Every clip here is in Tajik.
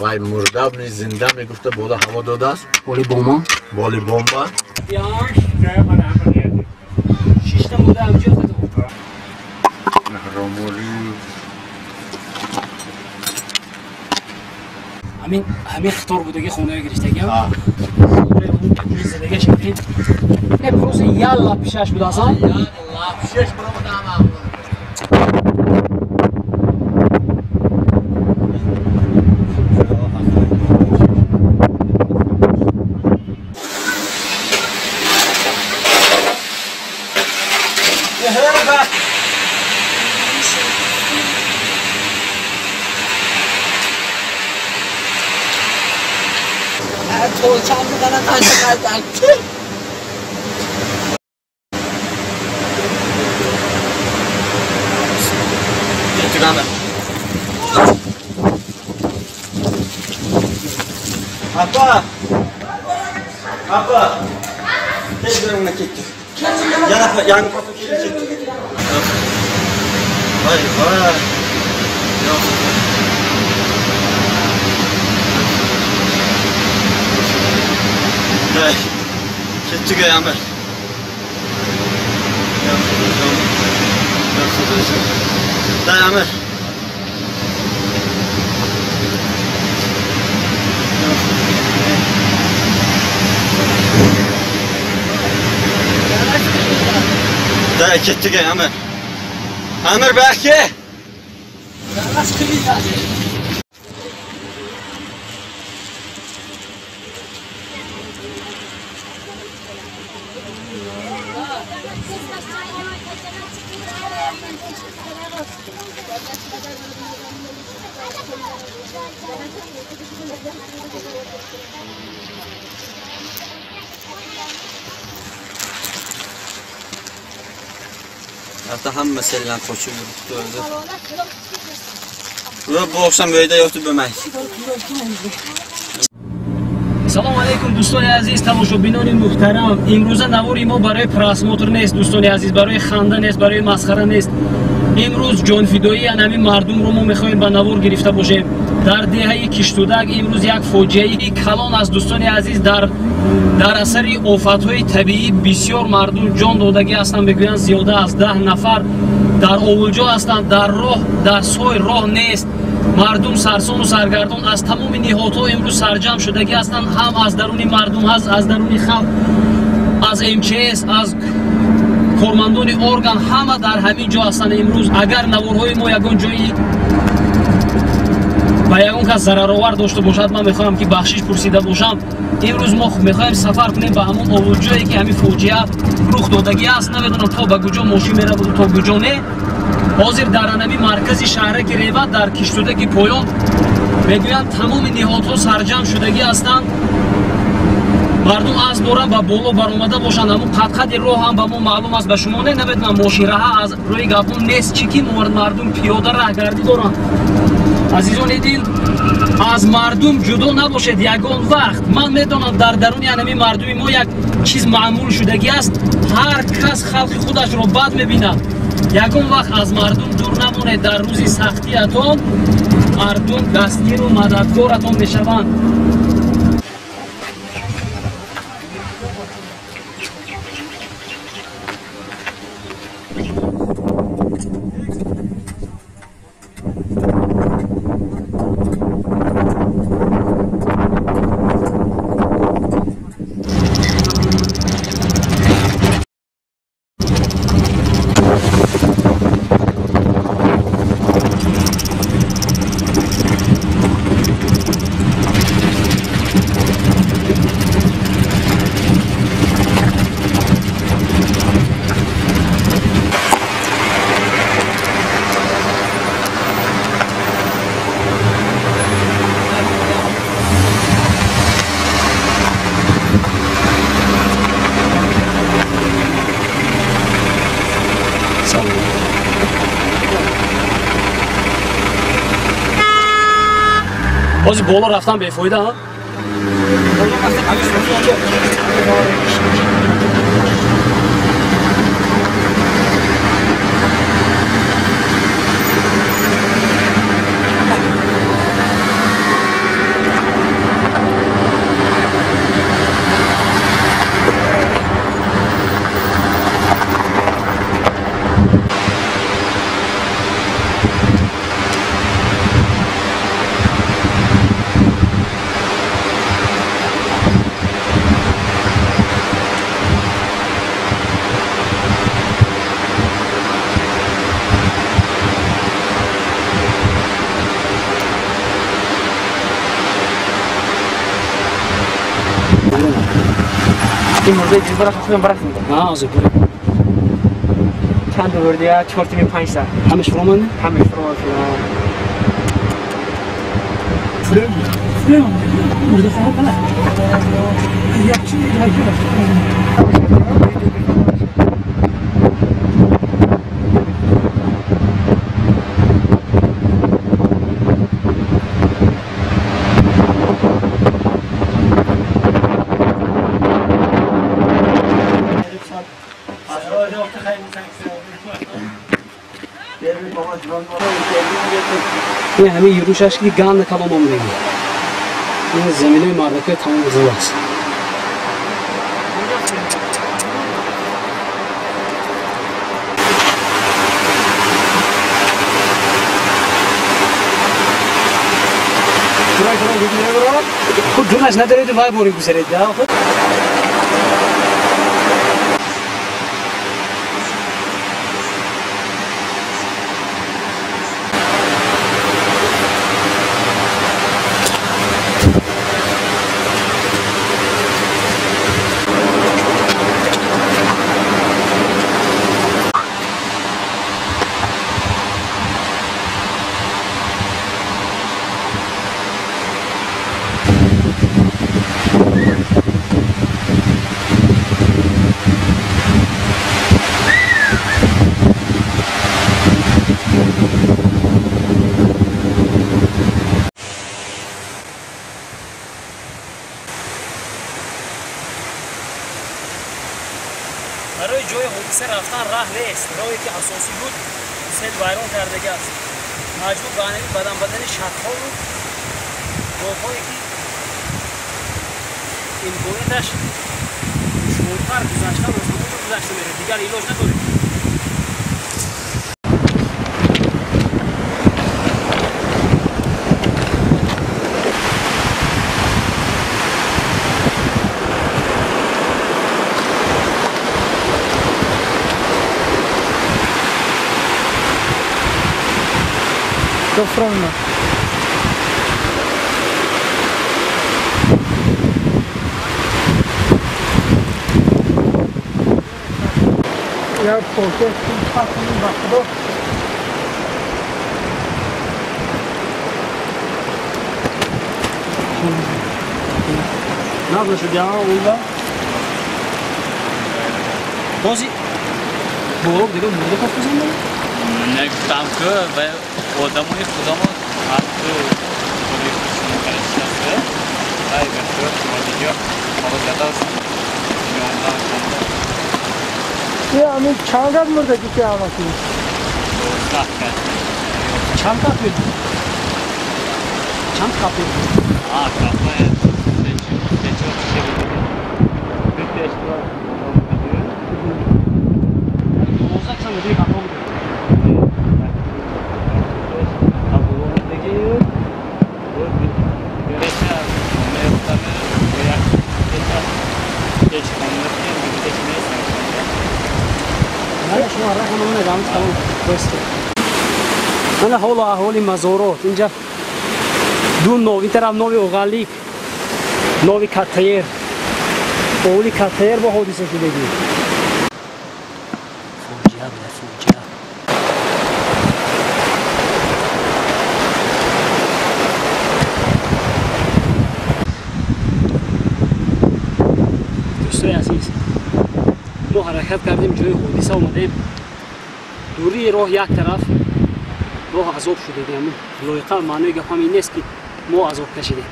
Вай мурдаб ни зинда мегуфта боло ҳаво додааст. Боли бомба? Боли бомба. Шишта мурда ҳамҷо задам. Ҳамин ҳамин хитор будаги хонаи гирифтагиам. Зиндагиаш ин. Не просто ялла пишаш будасан. Ялла пишаш будаам. Апа! Апа! Tez birovni ketdik. Yana yangi foto ketdik. Voy, voy. Yo'q. Hey, ketdik amir. Day amir. Day ketdik amir. Amir baxki. Hatta hamma seldan qochib yuribdi o'zi. Bu oqshom uyda yo'qdi bo'lmaydi. Салом алейкум дӯстони азиз, тамошобинони муҳтарам. Имрӯза навори мо барои просмотр нест дӯстони азиз, барои ханда нест, барои масхара нест. Имрӯз ҷонфидоии ҳамин мардумро мо мехоҳем ба навор гирифта бошем. Дар деҳаи Киштудак имрӯз як фоҷиаи калон аст дӯстони азиз. Дар асари офатҳои табиӣ бисёр мардум ҷон додагӣ ҳастанд, мегӯянд зиёда аз 10 нафар дар овулҷо ҳастанд, дар роҳ, дар сой роҳ нест. Мардум сарсону саргардон аз тамоми ниҳодҳо имрӯз сарҷамъ шудагӣ ҳастанд, ҳам аз даруни мардум ҳаст, аз даруни халқ, аз МЧС, аз кормандони орган, ҳама дар ҳамин ҷо ҳастанд имрӯз. Агар наворҳои мо ягон ҷои ба ягон кас зараровар дошта бошад, ман мехоҳам ки бахшиш пурсида бошам. Имрӯз мо мехоҳем сафар кунем ба ҳамон овулҷое ки ҳамин фоҷиа рух додагӣ аст. Намедонам то ба куҷо мошин мераваду то куҷо не. Ҳозир дар анами маркази шаҳраки Рева, дар Киштудаки поён, мегӯянд тамоми ниҳодҳо сарҷамъ шудагӣ ҳастанд. Мардум асп доранд ба боло баромада бошанд. Ҳамун қадқади роҳ ҳам ба мо маълум аст, ба шумо не, намедонам мошинраҳа аз рӯи гапон нест, чӣ ки мардум пиёда раҳгардӣ доранд. Азизони дил, аз мардум ҷудо набошед ягон вақт. Ман медонам дар даруни анами мардуми мо як чиз маъмул шудагӣ аст, ҳар кас халқи худашро бад мебинад. Ягон вақт аз мардум дур намонед. Дар рӯзи сахтиатон мардум дастгиру мададгоратон мешаванд. Ҳозир боло рафтан бефоида, ҳа? Ин мурдаи дилбара худам барасем. А, озо бурем. Чанд бурдия? 4.5 саат. Ҳамаш фуроманд? Ҳамаш фуроманд. Фрем. Мурда хоҳад бала. Як чиз ин ҳамин юрушаш ки ганда калом омадагӣ. Ин заминаи мардакаи тамом зил аст. Худ ҷунаш надареду вай бори гузаред. Худ барои ҷои ҳодиса рафтан раҳ нест. Роҳе ки асосӣ буд сел вайрон кардагӣ аст. Маҷбур ба ҳамин баданбадани шатҳову роҳҳое ки имконияташ душвортар гузаштан аз ҳамон гузашта меравад, дигар илоҷ надорем. From ya poker bakdo. Набошад я бози боло дига мурда кофтазан? Не гуфтам ку ва одамои худамон ҳар ту чанд кас мурдагӣ ки ҳамаки? Чанд кас буд? Чанд капе буд? Капе се-чор киши буд. 12 каса мурдаги капа буд. Мана ҳолу аҳволи мазорот. Инҷа ду нов, ин тараф нови Оғалик, нови Каттаер. Овули Каттаер бо ҳодиса шудагӣ. Фоҷиа буда, фоҷиа. Дӯстои азиз, мо ҳаракат кардем, ҷои ҳодиса омадем. Дурии роҳ як тараф, роҳ азоб шудагӣ. Ҳамун лоиқа маънои гапам ин нест ки мо азоб кашидем.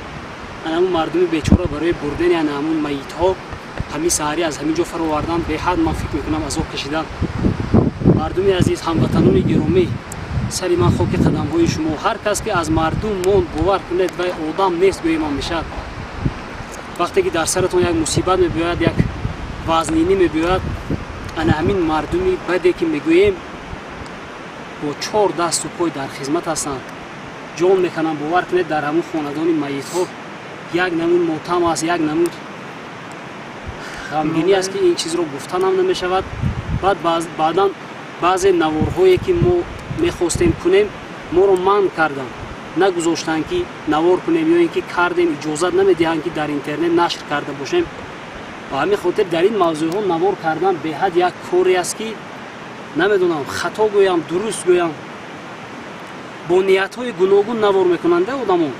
Ана ҳамун мардуми бечора барои бурдани ана ҳамун майитҳо ҳамин саҳарӣ аз ҳамин ҷо фаровардан, беҳад ман фикр мекунам азоб кашидан. Мардуми азиз, ҳамватанони гиромӣ, сари ман хоки қадамҳои шумо. Ҳар кас ки аз мардум монд, бовар кунед, вай одам нест гӯи ман мешавад. Вақте ки дар саратон як мусибат мебиёяд, як вазнинӣ мебиёяд, ана ҳамин мардуми баде ки мегӯем бо чор дасту пой дар хизмат ҳастанд, ҷон мекунанд. Бовар кунед, дар ҳамун хонадони майитҳо як намуд мотам аст, як намуд ғамгинӣ аст ки ин чизро гуфтанам намешавад. Баъд баъдан баъзе наворҳое ки мо мехостем кунем, моро манъ карданд. Нагузоштанд ки навор кунем ё ин ки кардем иҷозат намедиҳанд ки дар интернет нашр карда бошем. Ба ҳамин хотир дар ин мавзӯъҳо навор кардан беҳад як коре аст ки намедонам хато гӯям, дуруст гӯям. Бо ниятҳои гуногун навор мекунанда одамон.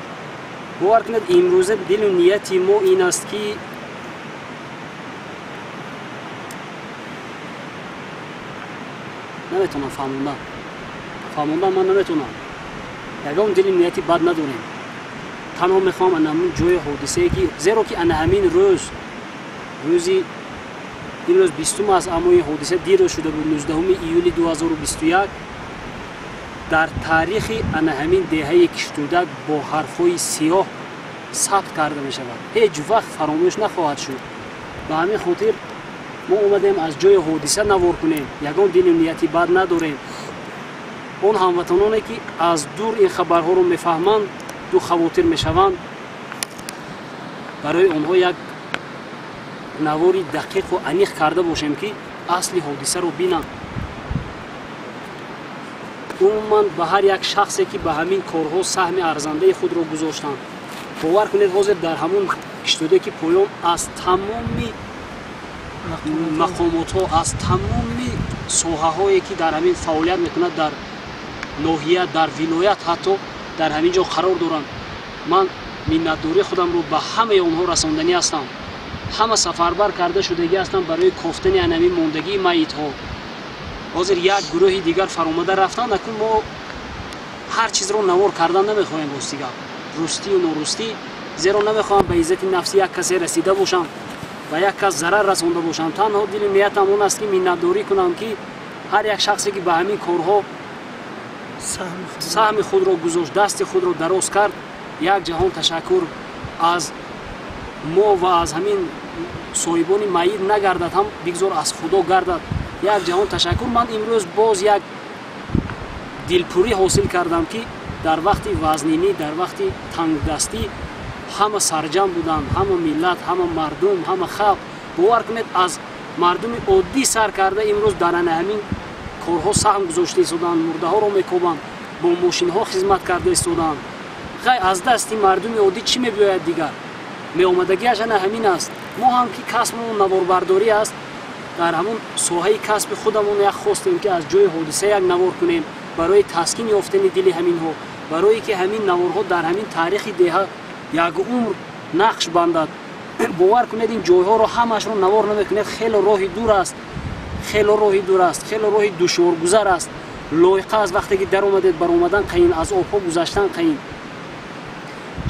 Бовар кунед, имрӯза дилу нияти мо ин аст ки наметавонам фаҳмондан. Фаҳмондан ман наметавонам. Ягон дили нияти бад надорем. Танҳо мехоҳам ана ҳамин ҷои ҳодисае ки зеро ки ана ҳамин рӯз, рӯзи имрӯз 20 аст, аммо ин ҳодиса дирӯз шуда буд, 19 июли 2021, дар таърихи ана ҳамин деҳаи Киштудак бо ҳарфҳои сиёҳ сабт карда мешавад. Ҳеҷ вақт фаромӯш нахоҳад шуд. Ба ҳамин хотир мо омадем аз ҷои ҳодиса навор кунем. Ягон дилу нияти бад надорем. Он ҳамватаноне ки аз дур ин хабарҳоро мефаҳманд, ду хавотир мешаванд, барои онҳо як навори дақиқу аниқ карда бошем ки асли ҳодисаро бинанд. Умуман ба ҳар як шахсе ки ба ҳамин корҳо саҳми арзандаи худро гузоштанд. Бовар кунед, ҳозир дар ҳамон Киштудаки поён аз тамоми мақомотҳо, аз тамоми соҳаҳое ки дар ҳамин фаъолият мекунад дар ноҳия, дар вилоят, ҳатто дар ҳамин ҷо қарор доранд. Ман миннатдории худамро ба ҳамаи онҳо расонданӣ ҳастам. Ҳама сафарбар карда шудагӣ ҳастанд барои кофтани анамин мондагии майитҳо. Ҳозир як гурӯҳи дигар фаромада рафтанд, акун мо ҳар чизро навор кардан намехоҳем ростига, рустию норустӣ, зеро намехоҳам ба иззати нафси як касе расида бошам ва як кас зарар расонда бошам. Танҳо дили ниятам он аст ки миннатдорӣ кунам ки ҳар як шахсе ки ба ҳамин корҳо саҳми худро гузошт, дасти худро дароз кард, як ҷаҳон ташаккур аз мо ва аз ҳамин соҳибони майит нагардад, ҳам бигзор аз Худо гардад. Як ҷаҳон ташаккур. Ман имрӯз боз як дилпурӣ ҳосил кардам ки дар вақти вазнинӣ, дар вақти тангдастӣ ҳама сарҷам буданд, ҳама миллат, ҳама мардум, ҳама халқ. Бовар кунед, аз мардуми оддӣ сар карда имрӯз дар ана ҳамин корҳо саҳм гузошта истоданд, мурдаҳоро мекобанд, бо мошинҳо хизмат карда истоданд. Ғай аз дасти мардуми оддӣ чӣ мебиёяд дигар? Меомадагиаш ана ҳамин аст. Мо ҳам ки касбмон наворбардорӣ аст, дар ҳамон соҳаи касби худамон як хостем ки аз ҷои ҳодиса як навор кунем барои таскин ёфтани дили ҳаминҳо, барое ки ҳамин наворҳо дар ҳамин таърихи деҳа як умр нақш бандад. Бовар кунед, ин ҷойҳоро ҳамаашро навор намекунед, хело роҳи дур аст, хело роҳи дур аст, хело роҳи душворгузар аст. Лоиқа аст, вақте ки даромадед, баромадан қайин, аз обҳо гузаштан қайин.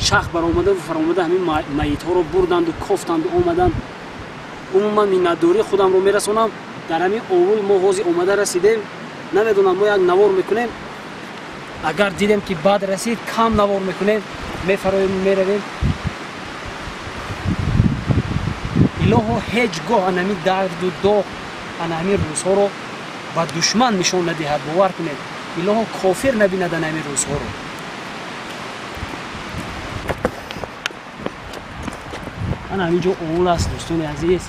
Шах баромада ва фаромада ҳамин майитҳоро бурданду кофтанду омаданд. Умуман миннатдории худамро мерасонам. Дар ҳамин овул мо ҳозир омада расидем. Намедонам, мо як навор мекунем, агар дидем ки бад расид, кам навор мекунем, мефароем, меравем. Илоҳо ҳеҷ гоҳ ана ҳамин дарду доғ, ана ҳамин рӯзҳоро ба душман нишон надиҳад. Бовар кунед, илоҳо кофир набинад ана ҳамин рӯзҳоро. Ана ҳамин ҷо овул аст, дӯстони азиз.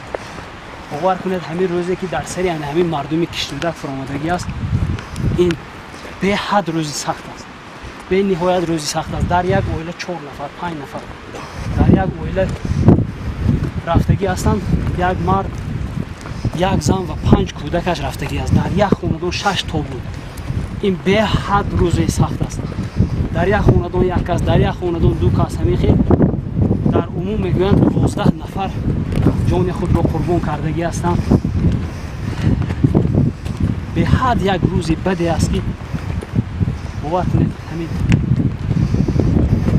Бовар кунед, ҳамин рӯзе ки дар сари ана ҳамин мардуми Киштудак фаромадагӣ аст, ин беҳад рӯзи сахт аст, бениҳоят рӯзи сахт аст. Дар як оила 4 нафар, 5 нафар дар як оила рафтагӣ ҳастанд. Як мард, як зан ва 5 кӯдакаш рафтагӣ аст. Дар як хонадон 6 тобут. Ин беҳад рӯзи сахт аст. Дар як хонадон як кас, дар як хонадон 2 кас. Ҳамин хел дар умум мегӯянд 12 нафар ҷони худро қурбон кардагӣ ҳастанд. Беҳад як рӯзи баде аст ки бовар кунед, ҳамин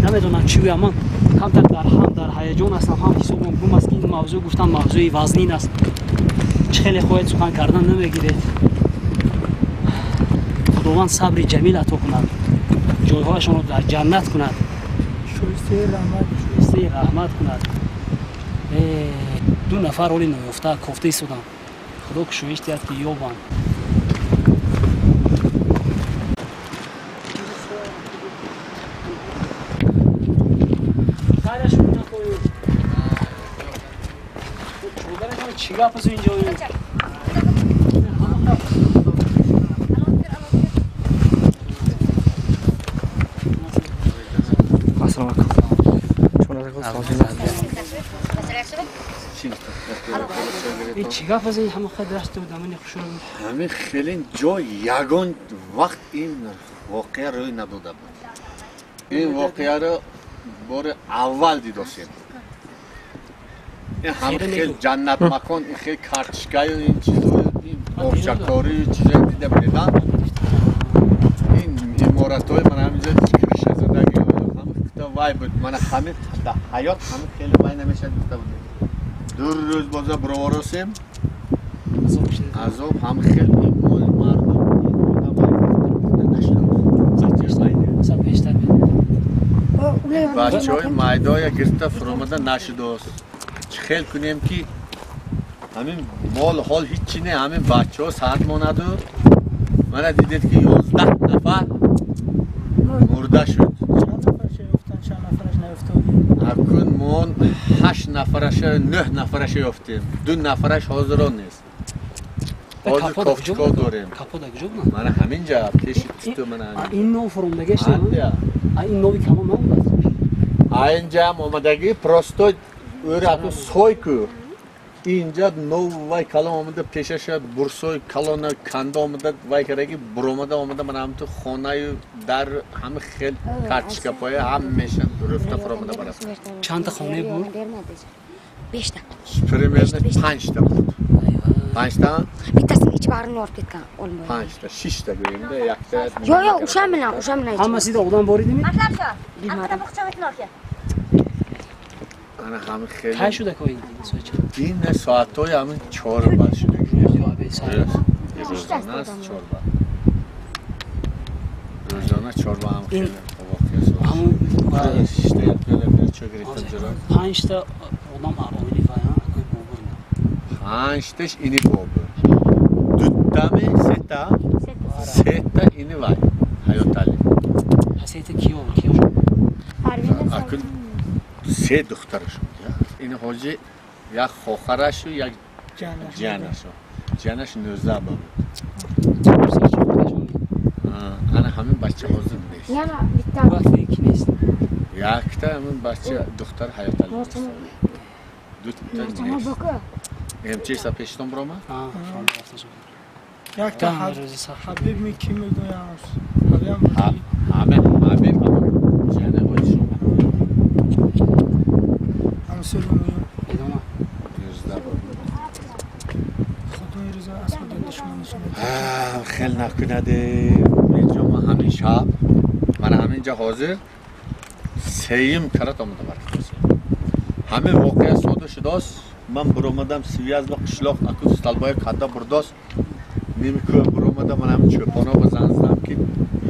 намедонам чӣ гӯям. Ман камтар дар ҳам дар ҳаяҷон ҳастам, ҳам ҳисобам гум аст ки ин мавзӯъ гуфтам мавзӯи вазнин аст. Чӣ хеле хоҳед сухан кардан намегиред. Худованд сабри ҷамил ато кунад, ҷойҳояшонро дар ҷаннат кунад, шоистаи раҳмат кунад. 2 нафар ҳоли ноёфта кофта истоданд. Худо кушоиш диҳад ки ёбанд. Чӣ гап аст инҷо? Чӣ гап аз ин ҳама даст дамани хушро? Ҳамин хеле ҷо ягон вақт ин воқеа рӯй надода буд. Ин воқеаро бори аввал дидосем. Ин ҳама хел ҷаннат макон, ин хел картишкаю ин чизо, ин боғчакорию чизое дида будедам. Ин иморатҳои мана ҳаминҷо криша задаги ҳама кита вай буд. Мана ҳамин дар ҳаёт ҳама хеле вай намешад гуфта будем. Ду рӯз боза бироваросем, азоб ҳам хел ин моли мардум ин одамай нашуда. Бачаҳои майдоя гирифта фуромада нашудааст. Чӣ хел кунем ки ҳамин мол ҳол ҳичи не, ҳамин бачаҳо сар монаду. Мана дидед ки 11 нафар мурда шуд. Акун мон 8 нафараша, 9 нафараша ёфтем. 2 нафараш ҳозирон нест. Ҳозир кофчико дорем. Мана ҳаминҷа пеши ту мана ҳамин. Ин нов фуромадагиаш не? Ин нови калон наомадааст? Инҷаам омадагӣ просто ӯра аку сой ку. Инҷа нов вай калон омада пешаша бурсои калона канда омада вай кардаги буромада омада мана ҳамту хонаю дар ҳама хел картишкапоя ҳамеша рӯфта фуромада барафт. Чандта хона буд? Бешта. Примерно 5та буд. 5та? Bittasini ichi bag'rini yorib ketgan olmay. 5та, 6та go'yimda yakta. Yo'q, yo'q, o'sha bilan, o'sha bilan. Hammasida odam bor edimi? Bilmadim. Ana ҳамин хеле. Кай шуда ко ин соача? Ин соатҳои ҳамин 4 баъд шуда. Рӯзона аст 4 баъд. Рӯзона 4 баъд ҳам хеле воқеа шуд. Ҳамун 6та якта чо гирифтам ҷура. 5та одам оили вай, ҳа, акои бобур. 5таш ини бобур. Дуттами сета? Сета ини вай. Ҳаётали. Сета киё, киё? Акун се духтараш буд. Ин ҳоҷи як хохарашу як ҷанашу. Ҷанаш 19 буд. Ана ҳамин бача ҳозир нест. Нест. Якта ҳамин бача духтар Ҳаётали. Дута нест. МЧС пештон биромад? Якта Ҳабиб ми ки мегӯям? Ҳамин Ҳабиб ҷана ҳоҷи шумо. Хел накунаде. Инҷо ма ҳамин шаб, мана ҳаминҷа ҳозир сеюм карат омада бархост. Ҳамин воқеа содир шудааст. Ман биромадам связ ба қишлоқ аку столбои кадда бурдост. Ними кӯҳ биромада ман ҳамин чӯпоно ба зан задам ки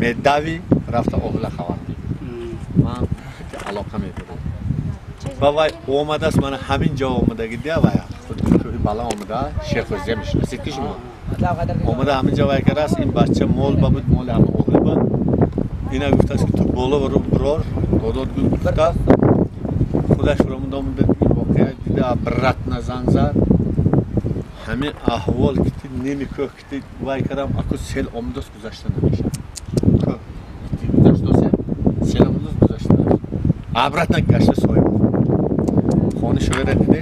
медави рафта оҳила хабар дид. Ман алоқа медорам. Ва вай омадааст, мана ҳамин ҷо омадаги дия вай худ кӯҳи бала омада, Шерхӯзия мешиносед ки шумо? Омада ҳамин ҷо вай кардааст, ин бача мол ба буд, моли ҳама оҳил буд. Ина гуфтааст ки ту боло рӯ бирор, додод гуфтааст. Худаш ромада омада ин воқеа дида, обратно занг зад. Ҳамин аҳвол ки ними кӯҳ ки вай кардам, аку сел омадааст, гузашта намешавад. Кӯҳ гузаштааст, сел омадааст, гузашта намешавад. Обратно гашта соҳиб. Хони шоира диде,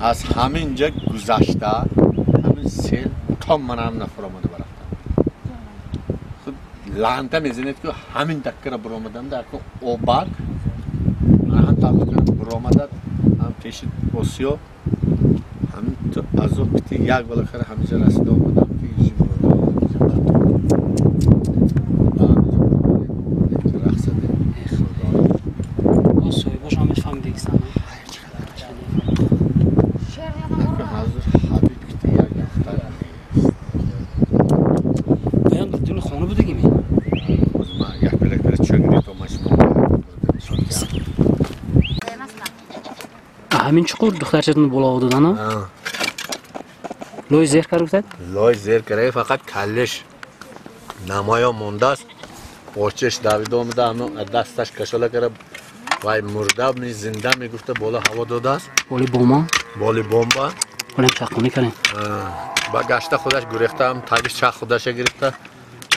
аз ҳамин ҷа гузашта, ҳамин сел то манам нафуромада барафта. Худ ланта мезанед ки ҳамин даккара биромадам да аку обак, ҳам табдикара биромада, ҳам пеши Осиё, ҳамин ту азоб бити як балакара ҳамин ҷа расида омадам ки рақс задем. Соҳибош ҳам мефаҳмидагистан. Ҳабиб ки як духтар нест. Баям дуни хона будагими? Ман як билак бира чӯ гирифт омад шумо. Ҳамин чуқур духтарчатон боло додана? Лой зер кард гуфтад? Лой зер карда, фақат каллеш намоён мондааст. Очеш давида омада, ҳамон дасташ кашола карда, вай мурда ми зинда мегуфта боло ҳаво додааст. Боли бомба? Боли бомба. Олем чаққонӣ кардем. Ба гашта худаш гурехта, ҳам таги чақ худаша гирифта.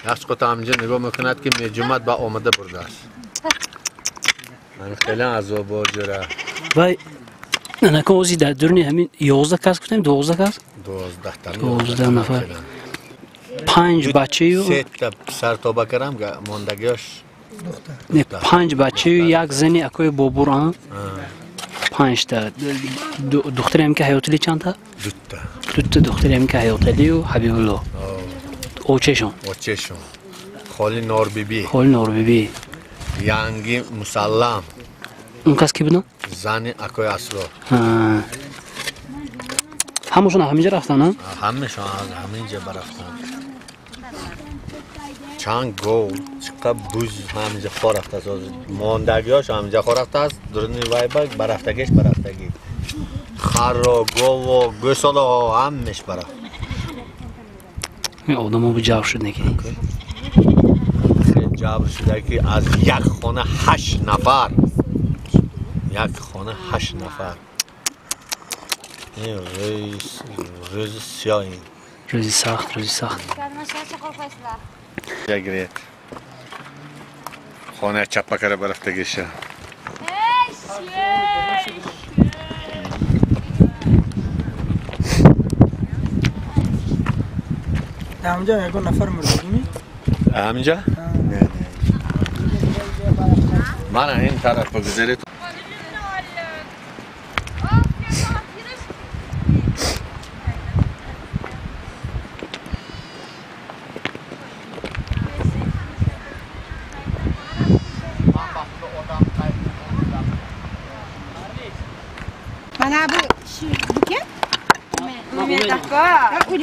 Як чуқута ҳаминҷа нигоҳ мекунад ки меҷумад ба омада бурдааст. Ман хеле азоб ҷура. Вай анака ози дар дуруни ҳамин 11 кас гуфтем, 12 кас? 12 та. 12 нафар. 5 бачаю се та писар тоба карам мондагиаш не 5 бачаю як зани акои Бобур а? 5 та. Духтари ҳам ки Ҳаётали чанд та? Дута. Дута духтари ҳам ки Ҳаёталию Ҳабибулло. Очешон. Очешон. Холи Норбиби. Холи Норбиби. Янги Мусаллам. Он кас ки буданд? Зани акои Асрор. Ҳамашон ҳаминҷа рафтанд, а? Ҳамашон ҳаминҷа барафтанд. Чанд гов, чиқа буз ҳаминҷа хо рафтааст. Мондагиҳош ҳаминҷа хо рафтааст. Дуруни вайба барафтагиш барафтагӣ. Харо, гово, гӯсолаҳо ҳамаш барафт. Ин одамо бу ҷабр шуд неки. Хеле ҷабр шуда ки аз як хона 8 нафар. Як хона 8 нафар. Ин рӯзи сиёҳ ин. Рӯзи сахт, рӯзи сахт. Гиред. Хона чапа кара барафтагиша. Ҳаминҷа ягон нафар мурдагӣ? Ҳаминҷа? Не, не. Мана ин тараф бигузаред. Mana bu shu bu kim? Umid aka,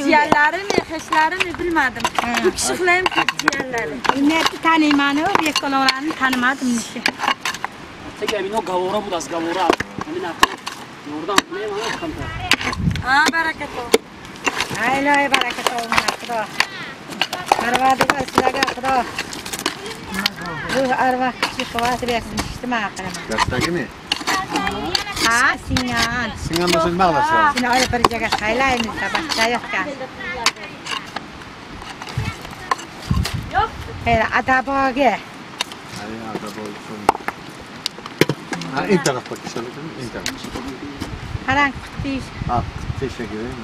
jiyanlarimi, xeshlarimi bilmadim. Bu kishi ham jiyanlari. Umidni taniyman, u ikkalovlarini tanimadim nishi. Tega ino gavora bud az gavora. Ҳамин aql yordam qilayman kamtar. Ha, baraka top. Ay, ilohi baraka top mana Xudo. Parvardigor sizlarga Xudo. Ruh arvoh kuchi quvvat bersin, nima qilaman. Dastagimi? Ha, singan. Singan bo'lsa nima qilasiz? Seni olib bir joyga saylaymiz, bachchayotgan. Yo'q. Xeyr, adaboga. Ay, adaboga. Ha, in tarafga kishilar, in taraf. Qarang, qutish. Ha, qutish kerak.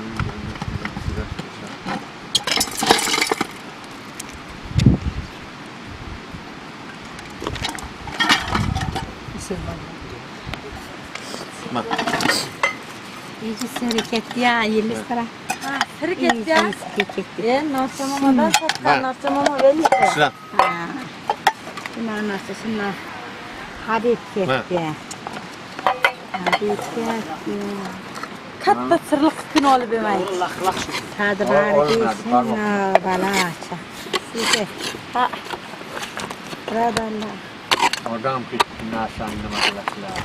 Iyice siri ketdi ya, yildiz qara. Ha, siri ketdi ya. Narsa momadan sotgan narsa mama berdi. Shular. Ha. Shundan narsa, shundan Habib ketdi. Habib ketdi. Katta sirli qutini olib bermaydi. Tadbir balacha. Sizga. Ha. Birodarlar. Odam ketdi narsani nima qilasizlar?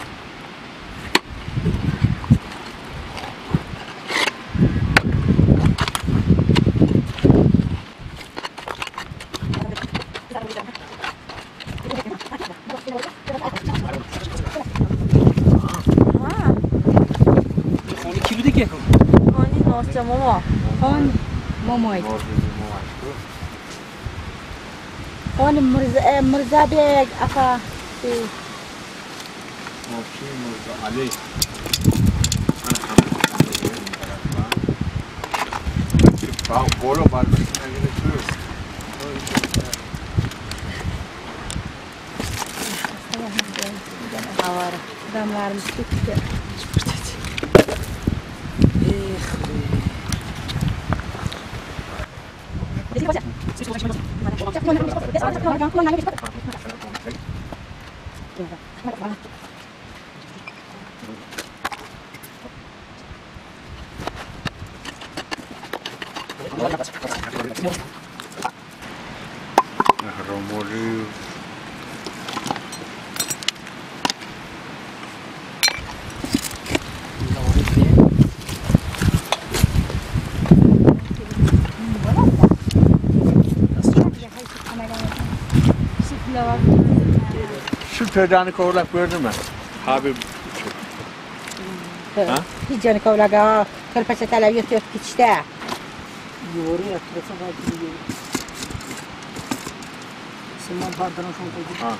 Xon momoy. Xon Mirzabek aka. Mochi Mirza Ali. Bolo Odamlarimiz ketdi. Şu perdani kovlab ko'rdingmi? Habib. Ha? Hijjani kovlaga ko'rpacha talab yotib ketishdi. Yo'ri atrofga qo'ydi. Simon pardan shun qo'ydi. Ha.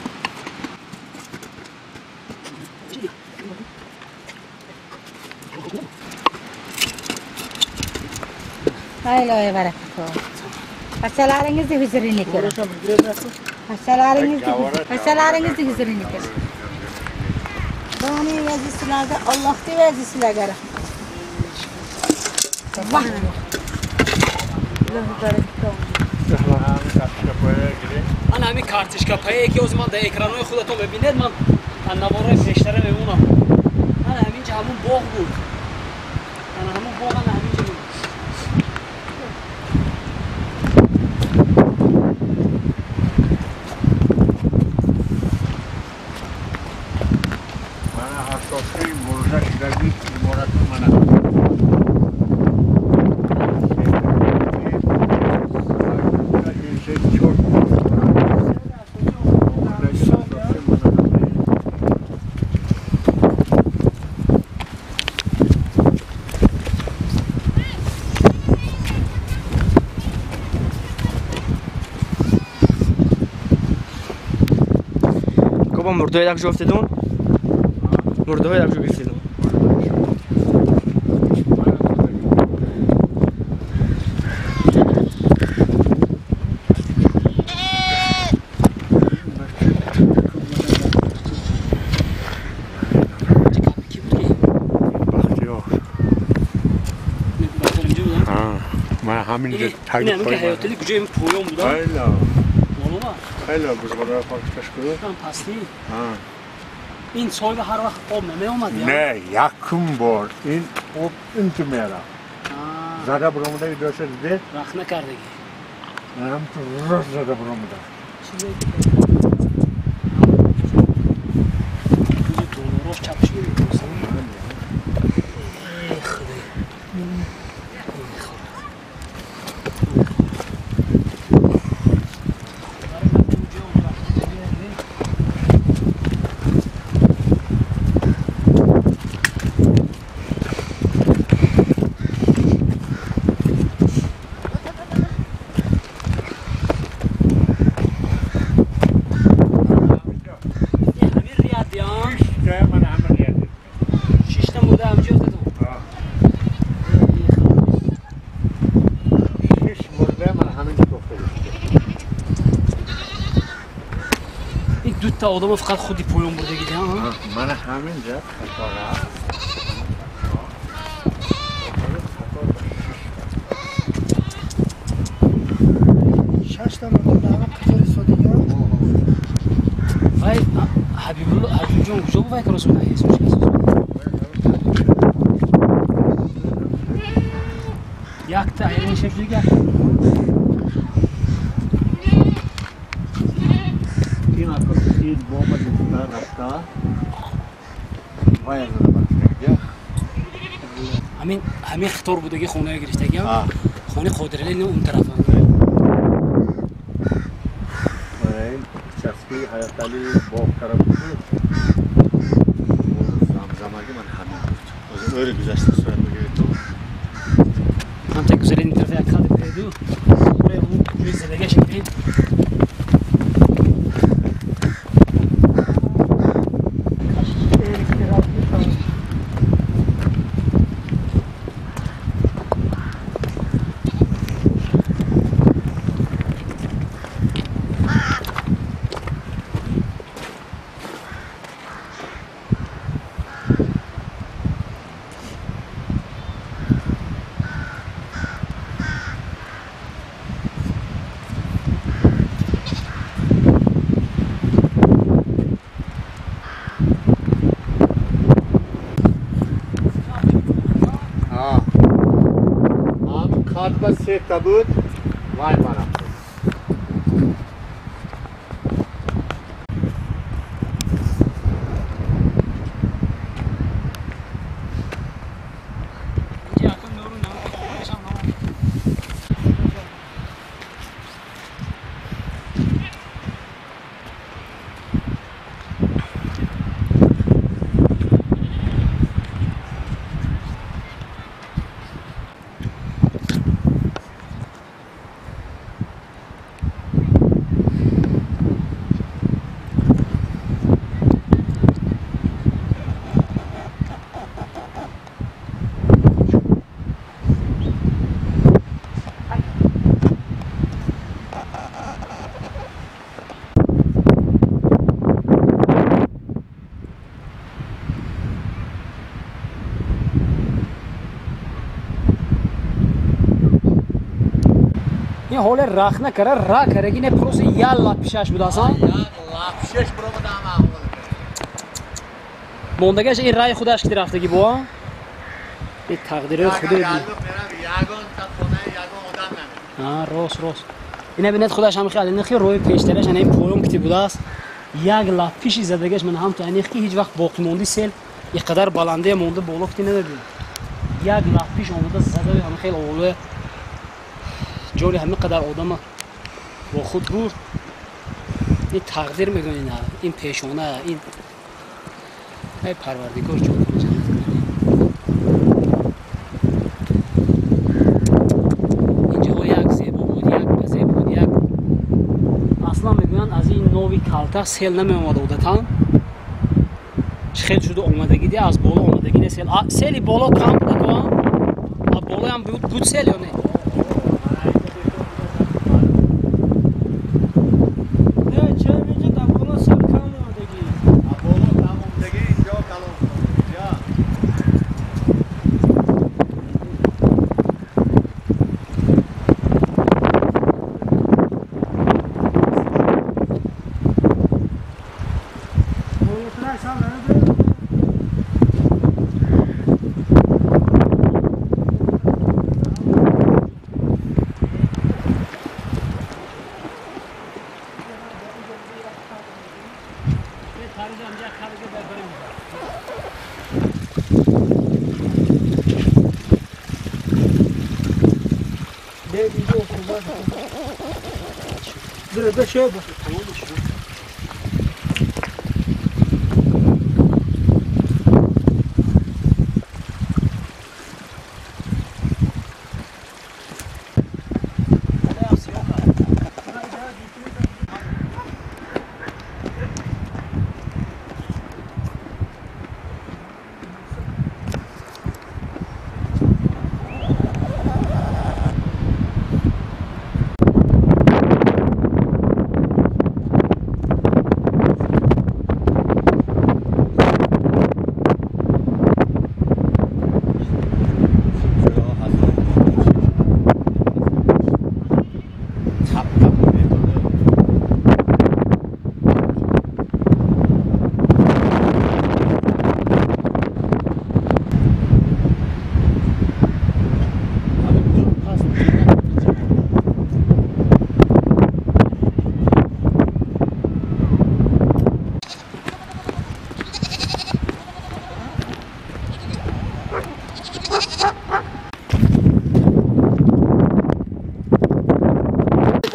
Ай баракат. Bachalaringizni huzurini ko'ring. Bachalaringizni huzurini ko'ring. Doni vazi sizlarga, Allohning vazi sizlarga rahmat. Ман ҳамин картишкапае ки ҳозир ман дар экранҳои худатон мебинед, ман наворҳои пештара мемонам. Ман ҳаминҷа ҳамун боғ буд. Ман ҳамун боғ ана ҳаминҷа буд. Мурдои якҷо афтидун? Мурдои якҷо гирифтидун. Ман ҳаминҷо таги поён. Ин ҳаётили куҷои поён буда? Хеле бузургвор паккаш куд. Пастӣ? Ин соҳиба ҳар вақт об намеомад? Не, якум бор ин об инту мерафт. Зада баромада идоша диде? Рахт накардагӣ. Ҳамту рост зада баромада. Рост чапш мекунад. Эй Худо. Та одама фақат худи поён бурдагида. Мана ҳаминҷа қатора. Шашта мурда ҳама қатори содига. Вай Ҳабибулло Ҳабибҷон куҷо буд вай ки рост ҳис мешкаст? Якта айрон шеф дига. Ин бомба гирифта рафта вай зада бахшидагия. Ҳамин хитор будаги хонаё гирифтагия. Хонаи Қодирали ин он тарафа. Ин часпи Ҳаётали боғ кара буд. Замзамаги ман ҳамин буд. Ӯри гузашта сурат мегирифт. Ҳамта гузари ин тарафа як хат преду. Ҷои задагиаш бибин. Сета буд вай мана. Ин ҳоле рахна кара, ра караги не просто як лапишаш будасан. Як лапишаш буромада ҳама. Мондагаш ин раи худаш ки рафтаги буа. Ин тақдири худо. Ягон та хона ягон одам намед. А рост рост. Ина бинед худаш ҳам хеле нахи рӯи пештараш ана ин поён кити будааст. Як лапиши задагаш ман ҳам то анех ки ҳеҷ вақт боқӣ монди сел ин қадар баландия монда боло кити намебинад. Як лапиш омада зада ҳам хеле овола ҷоли ҳамин қадар одама бо худ бурд. Ин тақдир мегӯяд ина, ин пешона, ин ай парвардигор ҷон ҷаннат кунад. Инҷо як зебо буд, як зебо буд, як аслан мегӯянд аз ин нови калта сел намеомад одатан. Чӣ хел шуда омадагӣ ди аз боло омадагӣ не сел. Сели боло кам буда ко? А болоям буд сел ё не?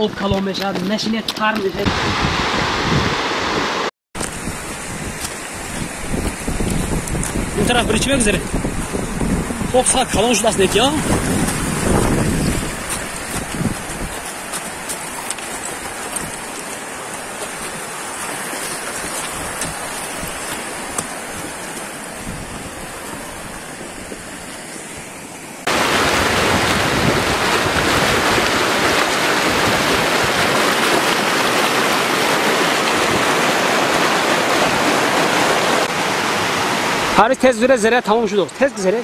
Об калон мешавад, нашинед тар мешавад. Ин тараф бири чӣ мегузаред? Об фақат калон шудааст неки, а? Haris tez züre zere tamam şudur. Tez zere.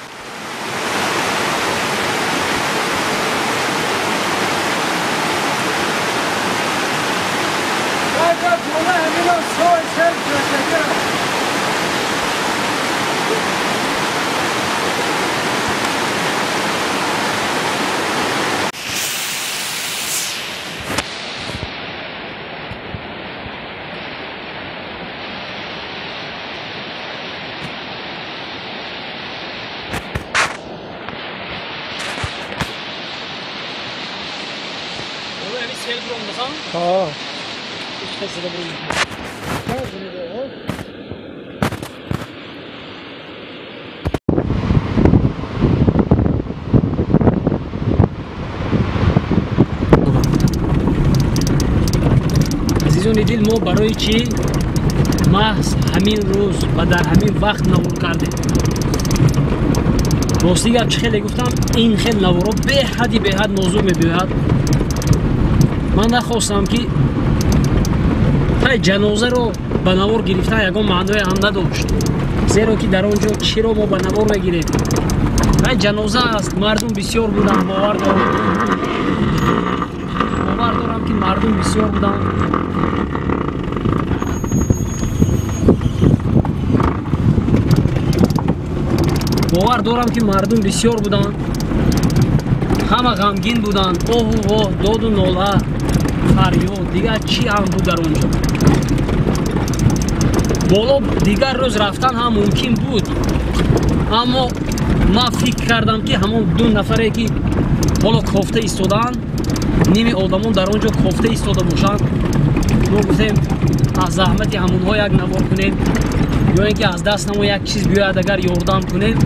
Азизони дил, мо барои чӣ маҳз ҳамин рӯз ва дар ҳамин вақт навор кардем? Рости гап чӣ хеле гуфтам, ин хел наворо беҳади беҳад нозук мебиёяд. Ман нахостам ки тай ҷанозаро ба навор гирифтан ягон маъное ҳам надошт, зеро ки дар он ҷо чиро мо ба навор мегирем? Тай ҷаноза аст, мардум бисёр буданд, бовар дорем. ки мардум бисёр буданд. Бовар дорам ки мардум бисёр буданд, ҳама ғамгин буданд, оҳу воҳ, доду нола, фарёд, дигар чӣ ҳам буд дар он ҷо. Боло дигар рӯз рафтан ҳам мумкин буд, аммо ман фикр кардам ки ҳамон ду нафаре ки ҳоло кофта истодаанд, ними одамон дар он ҷо кофта истода бошанд. Мо гуфтем аз заҳмати ҳамонҳо як навор кунем ё ин ки аз дастамо як чиз биёяд агар ёрдам кунем,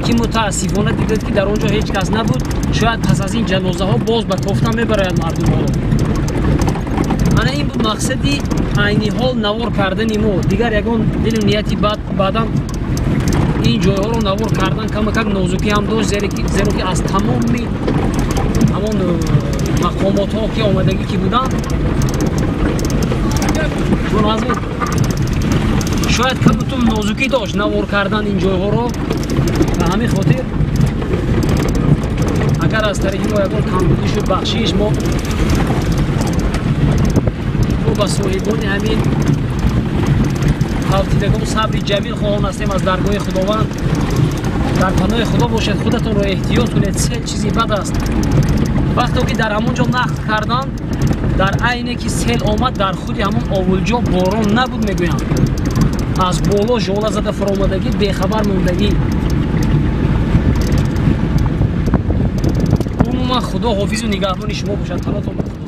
ки мутаассифона дидед ки дар он ҷо ҳеҷ кас набуд. Шояд пас аз ин ҷанозаҳо боз ба кофта мебарояд мардумҳоро. Ана ин буд мақсади айни ҳол навор кардани мо. Дигар ягон дилу нияти бад баъдан ин ҷойҳоро навор кардан камакак нозукӣ ҳам дошт, зеро ки аз тамоми ҳамон мақомотҳо ки омадагӣ ки буданд, шояд камутум нозукӣ дошт навор кардан ин ҷойҳоро. Ба ҳамин хотир агар аз тариқи мо ягон камбудӣ шуд, бахшиш. Мо ба соҳибони ҳамин ҳавтидагон сабри ҷамил хоҳон ҳастем аз даргоҳи Худованд. Дар паноҳи Худо бошед, худатонро эҳтиёт кунед. Сел чизи бад аст. Вақте ки дар ҳамон ҷо нақл карданд, дар айне ки сел омад, дар худи ҳамон овулҷо борон набуд, мегӯянд. Аз боло жола зада фуромадагӣ, бехабар мондагӣ. Умуман Худо ҳофизу нигаҳбони шумо бошад. Паноҳтон ба Худо.